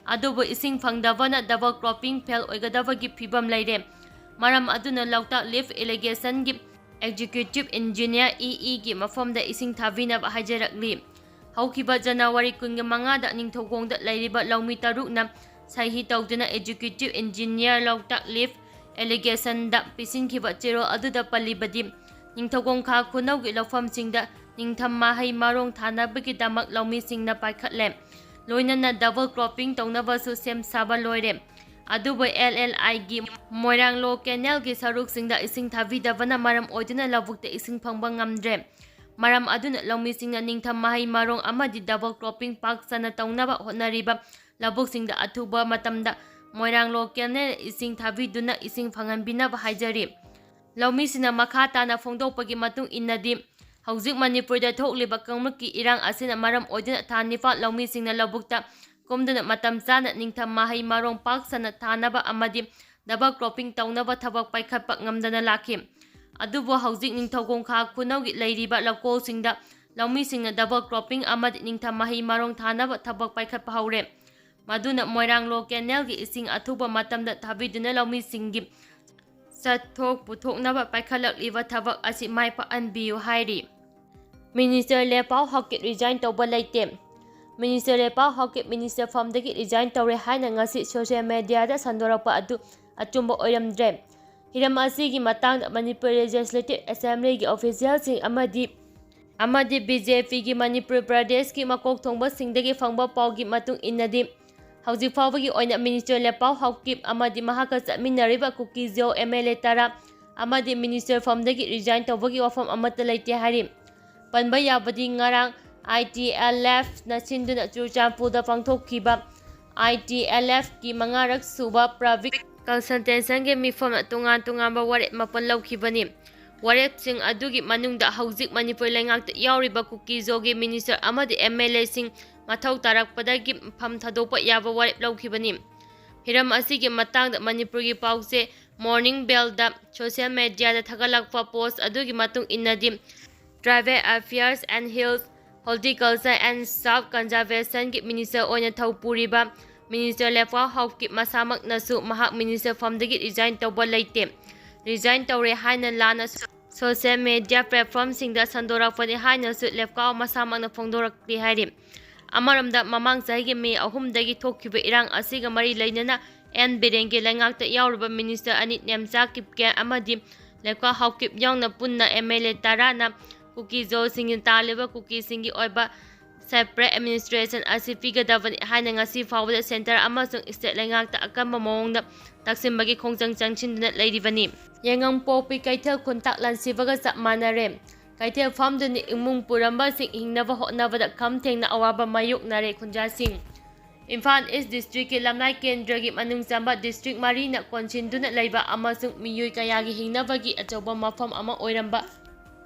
ꯑꯗꯨꯕꯨ ꯏꯁꯤꯡ ꯐꯪꯗꯕꯅ ꯗꯕꯜ ꯀ꯭ꯔꯣꯞꯄꯤꯡ ꯐꯦꯜ ꯑꯣꯏꯒꯗꯕꯒꯤ ꯐꯤꯕꯝ ꯂꯩꯔꯦ꯫ ꯃꯔꯝ ꯑꯗꯨꯅ ꯂꯣꯛꯇꯥꯛ ꯂꯤꯐ ꯏꯔꯤꯒꯦꯁꯟꯒꯤ ꯑꯦꯛꯖꯤꯀ꯭ꯌꯨꯇꯤꯚ ꯏꯟꯖꯤꯅꯤꯌꯔ, ꯏ ꯏꯒꯤ ꯃꯐꯝꯗ ꯏꯁꯤꯡ ꯊꯥꯕꯤꯅꯕ ꯍꯥꯏꯖꯔꯛꯂꯤ꯫ ꯍꯧꯈꯤꯕ ꯖꯅꯋꯥꯔꯤ ꯀꯨꯟꯒ ꯃꯉꯥꯗ ꯅꯤꯡꯊꯧꯈꯣꯡꯗ ꯂꯩꯔꯤꯕ ꯂꯧꯃꯤ ꯇꯔꯨꯛꯅ ꯁꯍꯤ ꯇꯧꯗꯨꯅ ꯑꯦꯛꯖꯤꯀ꯭ꯌꯨꯇꯤꯚ ꯏꯟꯖꯤꯅꯤꯌꯔ ꯂꯣꯛꯇꯥꯛ ꯂꯤꯐ ꯏꯔꯤꯒꯦꯁꯟꯗ ꯄꯤꯁꯤꯟꯈꯤꯕ ꯆꯦꯔꯣꯜ ꯑꯗꯨꯗ ꯄꯜꯂꯤꯕꯗꯤ, ꯅꯤꯡꯊꯧꯈꯣꯡ ꯈꯥ ꯈꯨꯅꯧꯒꯤ ꯂꯧꯐꯝꯁꯤꯡꯗ ꯅꯤꯡꯊꯝ ꯃꯍꯩ ꯃꯔꯣꯡ ꯊꯥꯅꯕꯒꯤꯗꯃꯛ ꯂꯧꯃꯤꯁꯤꯡꯅ ꯄꯥꯏꯈꯠꯂꯦ꯫ ꯂꯣꯏꯅꯅ ꯗꯕꯜ ꯀ꯭ꯔꯣꯞꯄꯤꯡ ꯇꯧꯅꯕꯁꯨ ꯁꯦꯝ ꯁꯥꯕ ꯂꯣꯏꯔꯦ꯫ ꯑꯗꯨꯕꯨ ꯑꯦꯜ ꯑꯦꯜ ꯑꯥꯏꯒꯤ ꯃꯣꯏꯔꯥꯡ ꯂꯣ ꯀꯦꯅꯦꯜꯒꯤ ꯁꯔꯨꯛꯁꯤꯡꯗ ꯏꯁꯤꯡ ꯊꯥꯕꯤꯗꯕꯅ ꯃꯔꯝ ꯑꯣꯏꯗꯨꯅ ꯂꯧꯕꯨꯛꯇ ꯏꯁꯤꯡ ꯐꯪꯕ ꯉꯝꯗ꯭ꯔꯦ꯫ ꯃꯔꯝ ꯑꯗꯨꯅ ꯂꯧꯃꯤꯁꯤꯡꯅ ꯅꯤꯡꯊꯝ ꯃꯍꯩ ꯃꯔꯣꯡ ꯑꯃꯗꯤ ꯗꯕꯜ ꯀ꯭ꯔꯣꯞꯄꯤꯡ ꯄꯥꯛ ꯆꯟꯅ ꯇꯧꯅꯕ ꯍꯣꯠꯅꯔꯤꯕ ꯂꯧꯕꯨꯛꯁꯤꯡꯗ ꯑꯊꯨꯕ ꯃꯇꯝꯗ ꯃꯣꯏꯔꯥꯡ ꯂꯣ ꯀꯦꯅꯦꯜ ꯏꯁꯤꯡ ꯊꯥꯕꯤꯗꯨꯅ ꯏꯁꯤꯡ ꯐꯪꯍꯟꯕꯤꯅꯕ ꯍꯥꯏꯖꯔꯤ꯫ ꯂꯧꯃꯤꯁꯤꯡꯅ ꯃꯈꯥ ꯇꯥꯅ ꯐꯣꯡꯗꯣꯛꯄꯒꯤ ꯃꯇꯨꯡ ꯏꯟꯅꯗꯤ, ꯍꯧꯖꯤꯛ ꯃꯅꯤꯄꯨꯔꯗ ꯊꯣꯛꯂꯤꯕ ꯀꯥꯡꯂꯨꯞꯀꯤ ꯏꯔꯥꯡ ꯑꯁꯤꯅ ꯃꯔꯝ ꯑꯣꯏꯗꯨꯅ ꯊꯥ ꯅꯤꯄꯥꯟ ꯂꯧꯃꯤꯁꯤꯡꯅ ꯂꯧꯕꯨꯛꯇ ꯀꯨꯝꯗꯨꯅ ꯃꯇꯝ ꯆꯥꯅ ꯅꯤꯡꯊꯝ ꯃꯍꯩ ꯃꯔꯣꯡ ꯄꯥꯛ ꯁꯟꯅ ꯊꯥꯅꯕ ꯑꯃꯗꯤ ꯗꯕꯜ ꯀ꯭ꯔꯣꯞꯄꯤꯡ ꯇꯧꯅꯕ ꯊꯕꯛ ꯄꯥꯏꯈꯠꯄ ꯉꯝꯗꯅ ꯂꯥꯛꯈꯤ꯫ ꯑꯗꯨꯕꯨ ꯍꯧꯖꯤꯛ ꯅꯤꯡꯊꯧꯈꯣꯡ ꯈꯥ ꯈꯨꯅꯧꯒꯤ ꯂꯩꯔꯤꯕ ꯂꯧꯀꯣꯜꯁꯤꯡꯗ ꯂꯧꯃꯤꯁꯤꯡꯅ ꯗꯕꯜ ꯀ꯭ꯔꯣꯞꯄꯤꯡ ꯑꯃꯗꯤ ꯅꯤꯡꯊꯝ ꯃꯍꯩ ꯃꯔꯣꯡ ꯊꯥꯅꯕ ꯊꯕꯛ ꯄꯥꯏꯈꯠꯄ ꯍꯧꯔꯦ꯫ ꯃꯗꯨꯅ ꯃꯣꯏꯔꯥꯡ ꯂꯣ ꯀꯦꯅꯦꯜꯒꯤ ꯏꯁꯤꯡ ꯑꯊꯨꯕ ꯃꯇꯝꯗ ꯊꯥꯕꯤꯗꯨꯅ ꯂꯧꯃꯤꯁꯤꯡꯒꯤ ꯆꯠꯊꯣꯛ ꯄꯨꯊꯣꯛꯅꯕ ꯄꯥꯏꯈꯠꯂꯛꯂꯤꯕ ꯊꯕꯛ ꯑꯁꯤ ꯃꯥꯏ ꯄꯥꯛꯍꯟꯕꯤꯌꯨ ꯍꯥꯏꯔꯤ꯫ ꯃꯤꯅꯤꯁꯇꯔ ꯂꯦꯄꯥꯎ ꯍꯥꯎꯀꯤꯞ ꯔꯤꯖꯥꯏꯟ ꯇꯧꯕ ꯂꯩꯇꯦ꯫ ꯃꯤꯅꯤꯁꯇꯔ ꯂꯦꯄꯥꯎ ꯍꯥꯎꯀꯤꯞ ꯃꯤꯅꯤꯁꯇꯔ ꯐꯝꯗꯒꯤ ꯔꯤꯖꯥꯏꯟ ꯇꯧꯔꯦ ꯍꯥꯏꯅ ꯉꯁꯤ ꯁꯣꯁꯤꯌꯦꯜ ꯃꯦꯗꯤꯌꯥꯗ ꯁꯟꯗꯣꯔꯛꯄ ꯑꯗꯨ ꯑꯆꯨꯝꯕ ꯑꯣꯏꯔꯝꯗ꯭ꯔꯦ꯫ ꯍꯤꯔꯝ ꯑꯁꯤꯒꯤ ꯃꯇꯥꯡꯗ ꯃꯅꯤꯄꯨꯔ ꯂꯦꯖꯤꯁꯂꯦꯇꯤꯚ ꯑꯦꯁꯦꯝꯕ꯭ꯂꯤꯒꯤ ꯑꯣꯐꯤꯁꯤꯌꯦꯜꯁꯤꯡ ꯑꯃꯗꯤ, ꯑꯃꯗꯤ ꯕꯤ ꯖꯦ ꯄꯤꯒꯤ ꯃꯅꯤꯄꯨꯔ ꯄ꯭ꯔꯗꯦꯁꯀꯤ ꯃꯀꯣꯛ ꯊꯣꯡꯕꯁꯤꯡꯗꯒꯤ ꯐꯪꯕ ꯄꯥꯎꯒꯤ ꯃꯇꯨꯡ ꯏꯟꯅꯗꯤ, ꯍꯧꯖꯤꯛ ꯐꯥꯎꯕꯒꯤ ꯑꯣꯏꯅ ꯃꯤꯅꯤꯁꯇꯔ ꯂꯦꯄꯥꯎ ꯍꯥꯎꯀꯤꯞ ꯑꯃꯗꯤ ꯃꯍꯥꯛꯀ ꯆꯠꯃꯤꯟꯅꯔꯤꯕ ꯀꯨꯀꯤꯖꯣ ꯑꯦꯝ ꯑꯦꯜ ꯑꯦ ꯇꯔꯥ ꯑꯃꯗꯤ ꯃꯤꯅꯤꯁꯇꯔ ꯐꯝꯗꯒꯤ ꯔꯤꯖꯥꯏꯟ ꯇꯧꯕꯒꯤ ꯋꯥꯐꯝ ꯑꯃꯠꯇ ꯂꯩꯇꯦ ꯍꯥꯏꯔꯤ꯫ ꯄꯟꯕ ꯌꯥꯕꯗꯤ ꯉꯔꯥꯡ ꯑꯥꯏ ꯇꯤ ꯑꯦꯜ ꯑꯦꯐꯅ ꯁꯤꯟꯗꯨꯅ ꯆꯨꯔꯆꯥꯟꯄꯨꯔꯗ ꯄꯥꯡꯊꯣꯛꯈꯤꯕ ꯑꯥꯏ ꯇꯤ ꯑꯦꯜ ꯑꯦꯐꯀꯤ ꯃꯉꯥꯔꯛ ꯁꯨꯕ ꯄꯕ꯭ꯂꯤꯛ ꯀꯟꯁꯜꯇꯦꯁꯟꯒꯤ ꯃꯤꯐꯝꯅ ꯇꯣꯉꯥꯟ ꯇꯣꯉꯥꯟꯕ ꯋꯥꯔꯦꯞ ꯃꯥꯄꯟ ꯂꯧꯈꯤꯕꯅꯤ꯫ ꯋꯥꯔꯦꯞꯁꯤꯡ ꯑꯗꯨꯒꯤ ꯃꯅꯨꯡꯗ ꯍꯧꯖꯤꯛ ꯃꯅꯤꯄꯨꯔ ꯂꯩꯉꯥꯛꯇ ꯌꯥꯎꯔꯤꯕ ꯀꯨꯀꯤꯖꯣꯒꯤ ꯃꯤꯅꯤꯁꯇꯔ ꯑꯃꯗꯤ ꯑꯦꯝ ꯑꯦꯜ ꯑꯦꯁꯤꯡ ꯃꯊꯧ ꯇꯥꯔꯛꯄꯗꯒꯤ ꯐꯝ ꯊꯥꯗꯣꯛꯄ ꯌꯥꯕ ꯋꯥꯔꯦꯞ ꯂꯧꯈꯤꯕꯅꯤ꯫ ꯍꯤꯔꯝ ꯑꯁꯤꯒꯤ ꯃꯇꯥꯡꯗ ꯃꯅꯤꯄꯨꯔꯒꯤ ꯄꯥꯎꯆꯦ ꯃꯣꯔꯅꯤꯡ ꯕꯦꯜꯗ ꯁꯣꯁꯤꯌꯦꯜ ꯃꯦꯗꯤꯌꯥꯗ ꯊꯥꯒꯠꯂꯛꯄ ꯄꯣꯁ ꯑꯗꯨꯒꯤ ꯃꯇꯨꯡ ꯏꯟꯅꯗꯤ, Tribal Affairs and Hills, Horticulture and South Conservationꯒꯤ ꯃꯤꯅꯤꯁꯇꯔ ꯑꯣꯏꯅ ꯊꯧ ꯄꯨꯔꯤꯕ ꯃꯤꯅꯤꯁꯇꯔ ꯂꯦꯞꯀꯥꯎ ꯍꯥꯎꯀꯤꯞ ꯃꯁꯥꯃꯛꯅꯁꯨ ꯃꯍꯥꯛ ꯃꯤꯅꯤꯁꯇꯔ ꯐꯝꯗꯒꯤ ꯔꯤꯖꯥꯏꯟ ꯇꯧꯕ ꯂꯩꯇꯦ, ꯔꯤꯖꯥꯏꯟ ꯇꯧꯔꯦ ꯍꯥꯏꯅ ꯂꯥꯟꯅ ꯁꯣꯁꯤꯌꯦꯜ ꯃꯦꯗꯤꯌꯥ ꯄ꯭ꯂꯦꯠꯐꯣꯝꯁꯤꯡꯗ ꯁꯟꯗꯣꯔꯛꯄꯅꯤ ꯍꯥꯏꯅꯁꯨ ꯂꯦꯞꯀꯥꯎ ꯃꯁꯥꯃꯛꯅ ꯐꯣꯡꯗꯣꯔꯛꯂꯤ ꯍꯥꯏꯔꯤ꯫ ꯑꯃꯔꯣꯝꯗ, ꯃꯃꯥꯡ ꯆꯍꯤꯒꯤ ꯃꯦ ꯑꯍꯨꯝꯗꯒꯤ ꯊꯣꯛꯈꯤꯕ ꯏꯔꯥꯡ ꯑꯁꯤꯒ ꯃꯔꯤ ꯂꯩꯅꯅ ꯑꯦꯟ ꯕꯤꯔꯦꯟꯒꯤ ꯂꯩꯉꯥꯛꯇ ꯌꯥꯎꯔꯤꯕ ꯃꯤꯅꯤꯁꯇꯔ ꯑꯅꯤ ꯅꯦꯝꯆꯥ ꯀꯤꯞꯒꯦꯟ ꯑꯃꯗꯤ ꯂꯦꯞꯀꯥꯎ ꯍꯥꯎꯀꯤꯞ ꯌꯥꯎꯅ ꯄꯨꯟꯅ ꯑꯦꯝ ꯑꯦꯜ ꯑꯦ ꯇꯔꯥꯅ ꯀꯨꯀꯤꯖꯣꯁꯤꯡꯅ ꯇꯥꯜꯂꯤꯕ ꯀꯨꯀꯤꯁꯤꯡꯒꯤ ꯑꯣꯏꯕ ꯁꯦꯄꯔꯦꯠ ꯑꯦꯗꯃꯤꯅꯤꯁꯇ꯭ꯔꯦꯁꯟ ꯑꯁꯤ ꯄꯤꯒꯗꯕꯅꯤ ꯍꯥꯏꯅ ꯉꯁꯤ ꯐꯥꯎꯕꯗ ꯁꯦꯟꯇꯔ ꯑꯃꯁꯨꯡ ꯁ꯭ꯇꯦꯠ ꯂꯩꯉꯥꯛꯇ ꯑꯀꯟꯕ ꯃꯑꯣꯡꯗ ꯇꯛꯁꯤꯟꯕꯒꯤ ꯈꯣꯡꯖꯪ ꯆꯪꯁꯤꯟꯗꯨꯅ ꯂꯩꯔꯤꯕꯅꯤ꯫ ꯌꯥꯏꯉꯪꯄꯣꯛꯄꯤ ꯀꯩꯊꯦꯜ ꯈꯨꯟꯇꯥꯛ ꯂꯥꯟꯁꯤꯕꯒ ꯆꯞ ꯃꯥꯟꯅꯔꯦ꯫ ꯀꯩꯊꯦꯜ ꯐꯝꯗꯨꯅ ꯏꯃꯨꯡ ꯄꯨꯔꯝꯕꯁꯤꯡ ꯍꯤꯡꯅꯕ ꯍꯣꯠꯅꯕꯗ ꯈꯝ ꯊꯦꯡꯅ ꯑꯋꯥꯕ ꯃꯥꯌꯣꯛꯅꯔꯦ ꯈꯨꯟꯖꯥꯁꯤꯡ꯫ ꯏꯝꯐꯥꯜ ꯏꯁ ꯗꯤꯁꯇ꯭ꯔꯤꯛꯀꯤ ꯂꯝꯂꯥꯏ ꯀꯦꯟꯗ꯭ꯔꯒꯤ ꯃꯅꯨꯡ ꯆꯟꯕ ꯗꯤꯁꯇ꯭ꯔꯤꯛ ꯃꯔꯤꯅ ꯀꯣꯟꯁꯤꯟꯗꯨꯅ ꯂꯩꯕ ꯑꯃꯁꯨꯡ ꯃꯤꯑꯣꯏ ꯀꯌꯥꯒꯤ ꯍꯤꯡꯅꯕꯒꯤ ꯑꯆꯧꯕ ꯃꯐꯝ ꯑꯃ ꯑꯣꯏꯔꯝꯕ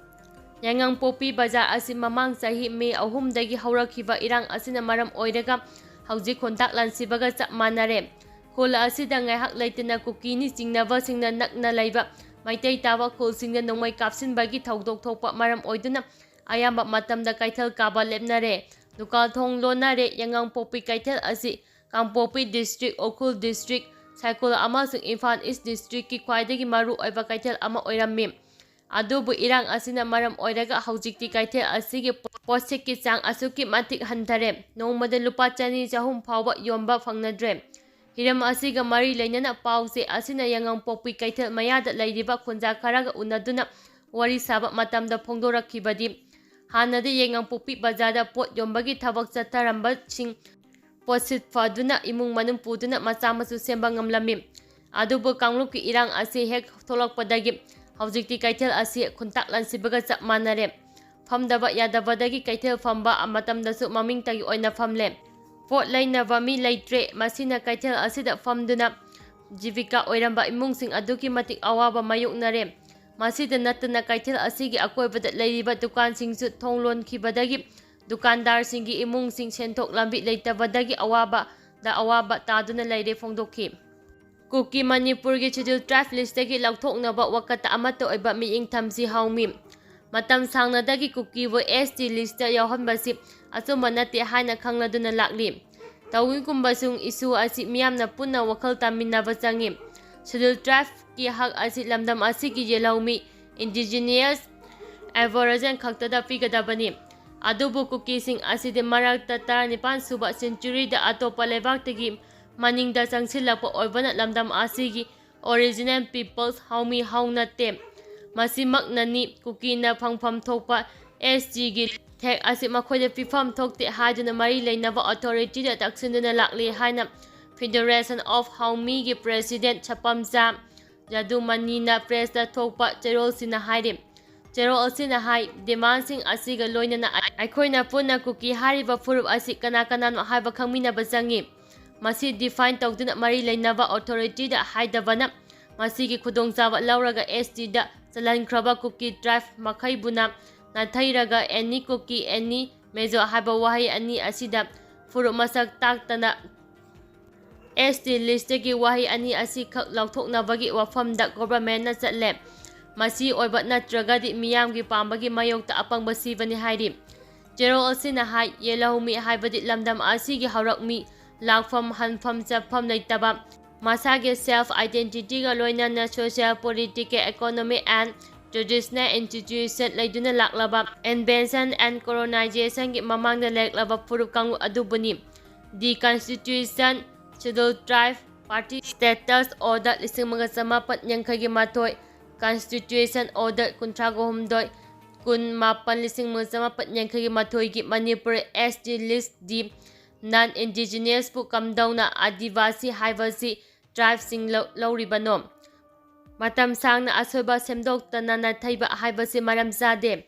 ꯌꯥꯏꯉꯪꯄꯣꯛꯄꯤ ꯕꯖꯥꯔ ꯑꯁꯤ ꯃꯃꯥꯡ ꯆꯍꯤ ꯃꯦ ꯑꯍꯨꯝꯗꯒꯤ ꯍꯧꯔꯛꯈꯤꯕ ꯏꯔꯥꯡ ꯑꯁꯤꯅ ꯃꯔꯝ ꯑꯣꯏꯔꯒ ꯍꯧꯖꯤꯛ ꯈꯣꯟꯊꯥꯛ ꯂꯥꯟꯁꯤꯕꯒ ꯆꯞ ꯃꯥꯟꯅꯔꯦ꯫ ꯈꯨꯜ ꯑꯁꯤꯗ ꯉꯥꯏꯍꯥꯛ ꯂꯩꯇꯅ ꯀꯨꯀꯤꯅꯤ ꯆꯤꯡꯅꯕꯁꯤꯡꯅ ꯅꯛꯅ ꯂꯩꯕ ꯃꯩꯇꯩ ꯇꯥꯕ ꯈꯨꯜꯁꯤꯡꯗ ꯅꯣꯡꯃꯩ ꯀꯥꯞꯁꯤꯟꯕꯒꯤ ꯊꯧꯗꯣꯛ ꯊꯣꯛꯄ ꯃꯔꯝ ꯑꯣꯏꯗꯨꯅ ꯑꯌꯥꯝꯕ ꯃꯇꯝꯗ ꯀꯩꯊꯦꯜ ꯀꯥꯕ ꯂꯦꯞꯅꯔꯦ꯫ ꯗꯨꯀꯥꯟ ꯊꯣꯡ ꯂꯣꯟꯅꯔꯦ꯫ ꯌꯥꯏꯉꯪꯄꯣꯛꯄꯤ ꯀꯩꯊꯦꯜ ꯑꯁꯤ ꯀꯥꯡꯄꯣꯛꯄꯤ ꯗꯤꯁꯇ꯭ꯔꯤꯛ, ꯎꯈ꯭ꯔꯨꯜ ꯗꯤꯁꯇ꯭ꯔꯤꯛ, ꯁꯥꯏꯀꯨꯜ ꯑꯃꯁꯨꯡ ꯏꯝꯐꯥꯜ ꯏꯁ ꯗꯤꯁꯇ꯭ꯔꯤꯛꯀꯤ ꯈ꯭ꯋꯥꯏꯗꯒꯤ ꯃꯔꯨ ꯑꯣꯏꯕ ꯀꯩꯊꯦꯜ ꯑꯃ ꯑꯣꯏꯔꯝꯃꯤ꯫ ꯑꯗꯨꯕꯨ ꯏꯔꯥꯡ ꯑꯁꯤꯅ ꯃꯔꯝ ꯑꯣꯏꯔꯒ ꯍꯧꯖꯤꯛꯇꯤ ꯀꯩꯊꯦꯜ ꯑꯁꯤꯒꯤ ꯄꯣꯠꯁꯤꯠꯀꯤ ꯆꯥꯡ ꯑꯁꯨꯛꯀꯤ ꯃꯇꯤꯛ ꯍꯟꯊꯔꯦ꯫ ꯅꯣꯡꯃꯗ ꯂꯨꯄꯥ ꯆꯅꯤ ꯆꯍꯨꯝ ꯐꯥꯎꯕ ꯌꯣꯟꯕ ꯐꯪꯅꯗ꯭ꯔꯦ꯫ ꯍꯤꯔꯝ ꯑꯁꯤꯒ ꯃꯔꯤ ꯂꯩꯅꯅ ꯄꯥꯎꯆꯦ ꯑꯁꯤꯅ ꯌꯥꯏꯉꯪꯄꯣꯛꯄꯤ ꯀꯩꯊꯦꯜ ꯃꯌꯥꯗ ꯂꯩꯔꯤꯕ ꯈꯨꯟꯖꯥ ꯈꯔꯒ ꯎꯅꯗꯨꯅ ꯋꯥꯔꯤ ꯁꯥꯕ ꯃꯇꯝꯗ ꯐꯣꯡꯗꯣꯔꯛꯈꯤꯕꯗꯤ, ꯍꯥꯟꯅꯗꯤ ꯌꯥꯏꯉꯪꯄꯣꯛꯄꯤ ꯕꯖꯥꯔꯗ ꯄꯣꯠ ꯌꯣꯟꯕꯒꯤ ꯊꯕꯛ ꯆꯠꯊꯔꯝꯕꯁꯤꯡ ꯄꯣꯠꯁꯤꯠ ꯐꯗꯨꯅ ꯏꯃꯨꯡ ꯃꯅꯨꯡ ꯄꯨꯗꯨꯅ ꯃꯆꯥ ꯃꯁꯨ ꯁꯦꯝꯕ ꯉꯝꯂꯝꯃꯤ꯫ ꯑꯗꯨꯕꯨ ꯀꯥꯡꯂꯨꯞꯀꯤ ꯏꯔꯥꯡ ꯑꯁꯤ ꯍꯦꯛ ꯊꯣꯛꯂꯛꯄꯗꯒꯤ ꯍꯧꯖꯤꯛꯇꯤ ꯀꯩꯊꯦꯜ ꯑꯁꯤ ꯈꯨꯟꯇꯥꯛ ꯂꯥꯟꯁꯤꯕꯒ ꯆꯞ ꯃꯥꯟꯅꯔꯦ꯫ ꯐꯝꯗꯕ ꯌꯥꯗꯕꯗꯒꯤ ꯀꯩꯊꯦꯜ ꯐꯝꯕ ꯃꯇꯝꯗꯁꯨ ꯃꯃꯤꯡꯇꯒꯤ ꯑꯣꯏꯅ ꯐꯝꯂꯦ꯫ ꯄꯣꯠ ꯂꯩꯅꯕ ꯃꯤ ꯂꯩꯇ꯭ꯔꯦ꯫ ꯃꯁꯤꯅ ꯀꯩꯊꯦꯜ ꯑꯁꯤꯗ ꯐꯝꯗꯨꯅ ꯖꯤꯕꯤꯀꯥ ꯑꯣꯏꯔꯝꯕ ꯏꯃꯨꯡꯁꯤꯡ ꯑꯗꯨꯛꯀꯤ ꯃꯇꯤꯛ ꯑꯋꯥꯕ ꯃꯥꯌꯣꯛꯅꯔꯦ꯫ ꯃꯁꯤꯗ ꯅꯠꯇꯅ ꯀꯩꯊꯦꯜ ꯑꯁꯤꯒꯤ ꯑꯀꯣꯏꯕꯗ ꯂꯩꯔꯤꯕ ꯗꯨꯀꯥꯟꯁꯤꯡꯁꯨ ꯊꯣꯡ ꯂꯣꯟꯈꯤꯕꯗꯒꯤ ꯗꯨꯀꯥꯟꯗꯥꯔꯁꯤꯡꯒꯤ ꯏꯃꯨꯡꯁꯤꯡ ꯁꯦꯟꯊꯣꯛ ꯂꯝꯕꯤ ꯂꯩꯇꯕꯗꯒꯤ ꯑꯋꯥꯕꯗ ꯑꯋꯥꯕ ꯇꯥꯗꯨꯅ ꯂꯩꯔꯦ ꯐꯣꯡꯗꯣꯛꯈꯤ꯫ ꯀꯨꯀꯤ ꯃꯅꯤꯄꯨꯔꯒꯤ Scheduled Tribe list ꯇꯒꯤ ꯂꯧꯊꯣꯛꯅꯕ ꯋꯥꯀꯠꯇ ꯑꯃꯠꯇ ꯑꯣꯏꯕ ꯃꯤꯠꯌꯦꯡ ꯊꯝꯁꯤ ꯍꯥꯎꯃꯤ꯫ ꯃꯇꯝ ꯁꯥꯡꯅꯗꯒꯤ ꯀꯨꯀꯤꯕꯨ S T list ꯇ ꯌꯥꯎꯍꯟꯕꯁꯤ ꯑꯆꯨꯝꯕ ꯅꯠꯇꯦ ꯍꯥꯏꯅ ꯈꯪꯂꯗꯨꯅ ꯂꯥꯛꯂꯤ꯫ ꯇꯧꯏꯒꯨꯝꯕꯁꯨꯡ issue ꯑꯁꯤ ꯃꯤꯌꯥꯝꯅ ꯄꯨꯟꯅ ꯋꯥꯈꯜ ꯇꯥꯃꯤꯟꯅꯕ ꯆꯪꯏ꯫ Scheduled Tribe ꯀꯤ ꯍꯛ ꯑꯁꯤ ꯂꯝꯗꯝ ꯑꯁꯤꯒꯤ ꯌꯦꯜꯍꯧꯃꯤ, indigenous Aboriginal ꯈꯛꯇꯗ ꯄꯤꯒꯗꯕꯅꯤ꯫ ꯑꯗꯨꯕꯨ ꯀꯨꯀꯤꯁꯤꯡ ꯑꯁꯤꯗꯤ ꯃꯔꯛꯇ ꯇꯔꯥꯅꯤꯄꯥꯟ ꯁꯨꯕ century ꯗ ꯑꯇꯣꯞꯄ ꯂꯩꯕꯥꯛꯇꯒꯤ ꯃꯅꯤꯡꯗ ꯆꯪꯁꯤꯜꯂꯛꯄ ꯑꯣꯏꯕꯅ ꯂꯝꯗꯝ ꯑꯁꯤꯒꯤ original peoples ꯍꯥꯎꯃꯤ ꯍꯥꯎ ꯅꯠꯇꯦ꯫ ꯃꯁꯤꯃꯛꯅꯅꯤ ꯀꯨꯀꯤꯅ ꯐꯪꯐꯝ ꯊꯣꯛꯄ S T ꯒꯤ ꯊꯦꯛ ꯑꯁꯤ ꯃꯈꯣꯏꯗ ꯄꯤꯐꯝ ꯊꯣꯛꯇꯦ ꯍꯥꯏꯗꯨꯅ ꯃꯔꯤ ꯂꯩꯅꯕ authority ꯗ ꯇꯛꯁꯤꯟꯗꯨꯅ ꯂꯥꯛꯂꯤ ꯍꯥꯏꯅ Federation of Haumi ꯒꯤ president ꯁꯄꯝꯆꯥ ꯖꯥꯗꯨꯃꯅꯤꯅ press ꯇ ꯊꯣꯛꯄ ꯆꯦꯔꯣꯜꯁꯤꯅ ꯍꯥꯏꯔꯤ꯫ ꯆꯦꯔꯣꯜ ꯑꯁꯤꯅ ꯍꯥꯏ, demand ꯁꯤꯡ ꯑꯁꯤꯒ ꯂꯣꯏꯅꯅ ꯑꯩꯈꯣꯏꯅ ꯄꯨꯟꯅ ꯀꯨꯀꯤ ꯍꯥꯏꯔꯤꯕ ꯐꯨꯔꯨꯞ ꯑꯁꯤ ꯀꯅꯥ ꯀꯅꯥꯅꯣ ꯍꯥꯏꯕ ꯈꯪꯃꯤꯟꯅꯕ ꯆꯪꯏ꯫ ꯃꯁꯤ define ꯇꯧꯗꯨꯅ ꯃꯔꯤ ꯂꯩꯅꯕ authority ꯗ ꯍꯥꯏꯗꯕꯅ ꯃꯁꯤꯒꯤ ꯈꯨꯗꯣꯡꯆꯥꯕ ꯂꯧꯔꯒ S T ꯗ ꯆꯜꯍꯟꯈ꯭ꯔꯕ ꯀꯨꯀꯤ tribe ꯃꯈꯩꯕꯨꯅ ꯅꯥꯊꯩꯔꯒ any ꯀꯨꯀꯤ, any ꯃꯤꯖꯣ ꯍꯥꯏꯕ ꯋꯥꯍꯩ ꯑꯅꯤ ꯑꯁꯤꯗ ꯐꯨꯔꯨꯞ ꯃꯁꯛ ꯇꯥꯛꯇꯅ S T list ꯇꯒꯤ ꯋꯥꯍꯩ ꯑꯅꯤ ꯑꯁꯤꯈꯛ ꯂꯧꯊꯣꯛꯅꯕꯒꯤ ꯋꯥꯐꯝꯗ government ꯅ ꯆꯠꯂꯦ꯫ ꯃꯁꯤ ꯑꯣꯏꯕ ꯅꯠꯇ꯭ꯔꯒꯗꯤ ꯃꯤꯌꯥꯝꯒꯤ ꯄꯥꯝꯕꯒꯤ ꯃꯥꯌꯣꯛꯇ ꯑꯄꯪꯕ ꯁꯤꯕꯅꯤ ꯍꯥꯏꯔꯤ꯫ ꯆꯦꯔꯣꯜ ꯑꯁꯤꯅ ꯍꯥꯏ, ꯌꯦꯜꯍꯧꯃꯤ ꯍꯥꯏꯕꯗꯤ ꯂꯝꯗꯝ ꯑꯁꯤꯒꯤ ꯍꯧꯔꯛꯃꯤ, ꯂꯥꯛꯐꯝ ꯍꯟꯐꯝ ꯆꯠꯐꯝ ꯂꯩꯇꯕ, ꯃꯁꯥꯒꯤ self identity ꯒ ꯂꯣꯏꯅꯅ social, political, economic and traditional institution ꯂꯩꯗꯨꯅ ꯂꯥꯛꯂꯕ, invasion and colonization ꯒꯤ ꯃꯃꯥꯡꯗ ꯂꯩꯔꯛꯂꯕ ꯐꯨꯔꯨꯞ ꯀꯥꯡꯂꯨꯞ ꯑꯗꯨꯕꯨꯅꯤ꯫ The Constitution, Scheduled Tribe, Party Status Order ꯂꯤꯁꯤꯡ ꯑꯃꯒ ꯆꯃꯥꯄꯟ ꯌꯥꯡꯈꯩꯒꯤ ꯃꯥꯊꯣꯏ, Constitution Order ꯀꯨꯟꯊ꯭ꯔꯥꯒ ꯍꯨꯝꯗꯣꯏ, ꯀꯨꯟ ꯃꯥꯄꯟ ꯂꯤꯁꯤꯡ ꯑꯃꯒ ꯆꯃꯥꯄꯟ ꯌꯥꯡꯈꯩꯒꯤ ꯃꯥꯊꯣꯏꯒꯤ ꯃꯅꯤꯄꯨꯔ S T list ꯗꯤ non indigenous ꯄꯨ ꯀꯝꯗꯧꯅ ꯑꯥꯗꯤꯕꯥꯁꯤ ꯍꯥꯏꯕꯁꯤ ꯇ꯭ꯔꯥꯏꯕꯁꯤꯡ ꯂꯧ- ꯂꯧꯔꯤꯕꯅꯣ? ꯃꯇꯝ ꯁꯥꯡꯅ ꯑꯁꯣꯏꯕ ꯁꯦꯝꯗꯣꯛꯇꯅ ꯅꯥꯊꯩꯕ ꯍꯥꯏꯕꯁꯤ ꯃꯔꯝ ꯆꯥꯗꯦ꯫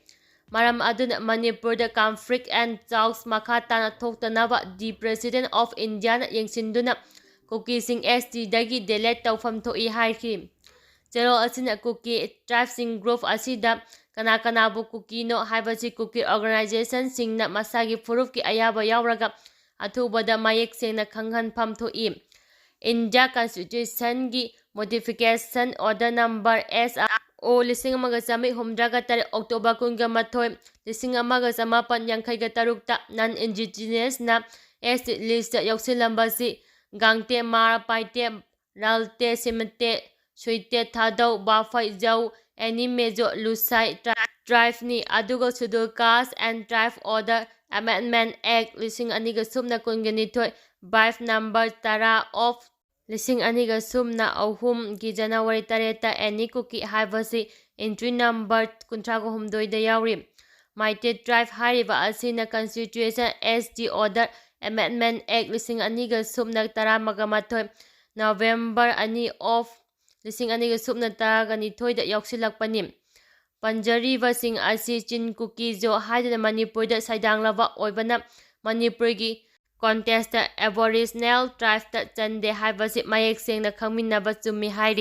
ꯃꯔꯝ ꯑꯗꯨꯅ ꯃꯅꯤꯄꯨꯔꯗ conflict and talks ꯃꯈꯥ ꯇꯥꯅ ꯊꯣꯛꯇꯅꯕ the President of Indiaꯅ ꯌꯦꯡꯁꯤꯟꯗꯨꯅ ꯀꯨꯀꯤꯁꯤꯡ S ꯇꯤꯗꯒꯤ delete ꯇꯧꯐꯝ ꯊꯣꯛꯏ ꯍꯥꯏꯈꯤ꯫ ꯆꯦꯔꯣꯜ ꯑꯁꯤꯅ ꯀꯨꯀꯤ ꯇ꯭ꯔꯥꯏꯕꯁꯤꯡ group ꯑꯁꯤꯗ ꯀꯅꯥ ꯀꯅꯥꯕꯨ ꯀꯨꯀꯤꯅꯣ ꯍꯥꯏꯕꯁꯤ ꯀꯨꯀꯤ organizationꯁꯤꯡꯅ ꯃꯁꯥꯒꯤ ꯐꯨꯔꯨꯞꯀꯤ ꯑꯌꯥꯕ ꯌꯥꯎꯔꯒ ꯑꯊꯨꯕꯗ ꯃꯌꯦꯛ ꯁꯦꯡꯅ ꯈꯪꯍꯟꯐꯝ ꯊꯣꯛꯏ꯫ India Constitutionꯒꯤ modification order number S R O ꯂꯤꯁꯤꯡ ꯑꯃꯒ ꯆꯥꯃꯔꯤ ꯍꯨꯝꯗ꯭ꯔꯥꯒ ꯇꯔꯦꯠ, October ꯀꯨꯟꯒ ꯃꯥꯊꯣꯏ, ꯂꯤꯁꯤꯡ ꯑꯃꯒ ꯆꯃꯥꯄꯟ ꯌꯥꯡꯈꯩꯒ ꯇꯔꯨꯛꯇ non indigenous ꯅ ꯑꯦꯁ ꯇꯤ list ꯇ ꯌꯥꯎꯁꯤꯜꯂꯝꯕꯁꯤ ꯒꯥꯡꯇꯦ, ꯃꯥꯔ, ꯄꯥꯏꯇꯦ, ꯔꯥꯜꯇꯦ, ꯁꯤꯃꯇꯦ, ꯁꯨꯏꯇꯦ, ꯊꯥꯗꯧ, ꯕꯥꯐꯩ, ꯖꯧ, ꯑꯦꯅꯤ, ꯃꯦꯖꯣ, ꯂꯨꯁꯥꯏ ꯇ꯭ꯔꯥꯏꯕꯅꯤ꯫ ꯑꯗꯨꯒ Scheduled Caste and Tribe Order Amendment Act ꯂꯤꯁꯤꯡ ꯑꯅꯤꯒ ꯁꯨꯞꯅ ꯀꯨꯟꯒ ꯅꯤꯊꯣꯏ, Bill number ꯇꯔꯥ of ꯂꯤꯁꯤꯡ ꯑꯅꯤꯒ ꯁꯨꯞꯅ ꯑꯍꯨꯝꯒꯤ January ꯇꯔꯦꯠꯇ ꯑꯦꯅꯤ ꯀꯨꯀꯤ ꯍꯥꯏꯕꯁꯤ entry number ꯀꯨꯟꯊ꯭ꯔꯥꯒ ꯍꯨꯝꯗꯣꯏꯗ ꯌꯥꯎꯔꯤ꯫ ꯃꯩꯇꯩ ꯇ꯭ꯔꯥꯏꯕ ꯍꯥꯏꯔꯤꯕ ꯑꯁꯤꯅ Constitution S T Order Amendment Act ꯂꯤꯁꯤꯡ ꯑꯅꯤꯒ ꯁꯨꯞꯅ ꯇꯔꯥꯃꯒ ꯃꯥꯊꯣꯏ, November ꯑꯅꯤ of ꯂꯤꯁꯤꯡ ꯑꯅꯤꯒ ꯁꯨꯞꯅ ꯇꯔꯥꯒ ꯅꯤꯊꯣꯏꯗ ꯌꯥꯎꯁꯤꯜꯂꯛꯄꯅꯤ꯫ ꯄꯟꯖꯔꯤꯕꯁꯤꯡ ꯑꯁꯤ ꯆꯤꯟ ꯀꯨꯀꯤ ꯖꯣ ꯍꯥꯏꯗꯨꯅ ꯃꯅꯤꯄꯨꯔꯗ ꯁꯩꯗꯥꯡꯂꯕ ꯑꯣꯏꯕꯅ ꯃꯅꯤꯄꯨꯔꯒꯤ context ꯇ Aboriginal tribe ꯇ ꯆꯟꯗꯦ ꯍꯥꯏꯕꯁꯤ ꯃꯌꯦꯛ ꯁꯦꯡꯅ ꯈꯪꯃꯤꯟꯅꯕ ꯆꯨꯝꯃꯤ ꯍꯥꯏꯔꯤ꯫